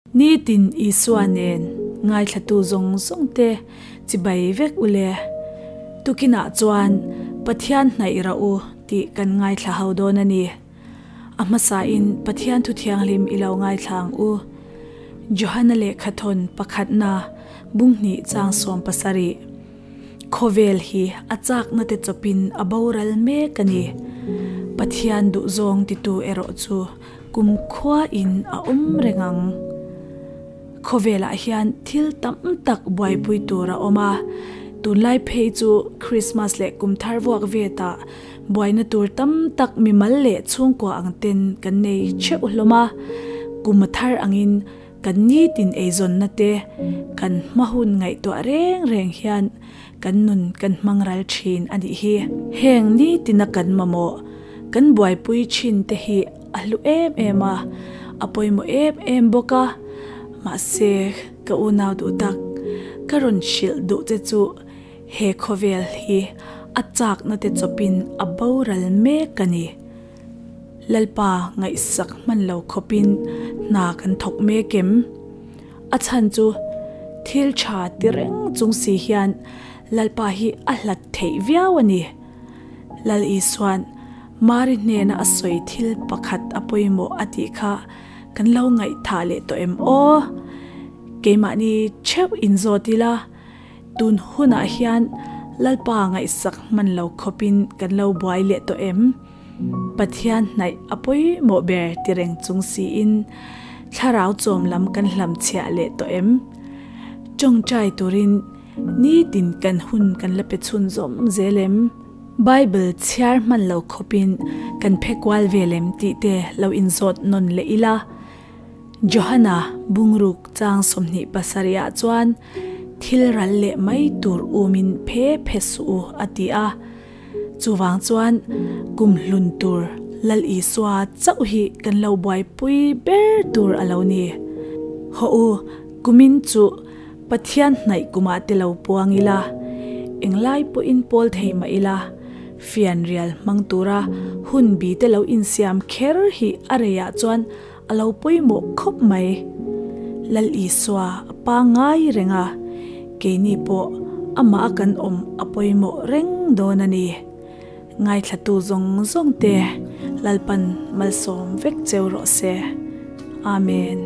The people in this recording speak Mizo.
Nitin Isua nen ngaithlatu zawng zawng te chibai vek u le. Tukinah chuan Pathian hnaih rah u tih kan ngaithla ho dawn a ni. A hmasain Pathian thu thianghlim i lo ngaithla ang u. Johana lehkhathawn pakhatna bunghnih chang 70. Khawvel hi a chakna te chawpin a boral mek a ni. Pathian duhzawng titu erawh chu kumkhua in a awm reng ang. Khawvelah hian thil tam tak buaipui tur a awm a, tunlai phei chu Krismas leh kum thar vuak vetah buaina tur tam tak mimal leh chhungkua ang ten kan nei theuh hlawm a, kum a thar angin kan nitin eizawnna te kan hma hun ngaihtuah reng reng hian kan nun kan hmang ral thin a nih hi. Heng nitina kan mamawh kan buaipui thin te hi a hlu em em a, a pawimawh em em bawk a, mahse ka unau duh tak ka rawn hrilh duh che chu he khawvel hi a chakna te chawpin a boral mek a ni. Lalpa ngaihsak hman lo khawpin hna kan thawk mek em? A chhan chu thil tha ti reng chung si hian Lalpa hi a hlat theih viau a ni. Lal Isua'n Mari hnena a sawi thil pakhat a pawimawh a tih kha kan lo ngaihthah leh tawh em aw? Keimahni theuh inzawt ila, tun hunah hian Lalpa ngaihsak hman lo khawpin kan lo buai leh tawh em? Pathian hnaih a pawimawh ber ti reng chung siin thlarau chawm lam kan hlamchhiah leh tawh em? Tawngtai turin nitin kan hun kan la pe chhunzawm zel em? Bible chhiar hman lo khawpin kan phe kual vel em tih te lo inzawt nawn leh ila. Johana bungruk chang 27 ah chuan thil ral leh mai tur umin phe phe suh u a ti a. Chuvang chuan kum hlun tur Lal Isua chauh hi kan lo buaipui ber tur a lo ni. Haw u, kumin chu Pathian hnaih kumah te lo puang ila, englai pawhin pawl thei mah ila, fianrial hmang tura hun bi te lo insiam kher hi a reiah chuan a lo pawimawh khawp mai. Lal Isua a pangngai reng a, keini pawh amah a kan awm a pawimawh reng dawn a ni. Ngaithlatu zawng zawng te Lalpan malsawm vek cheu rawh se. Amen.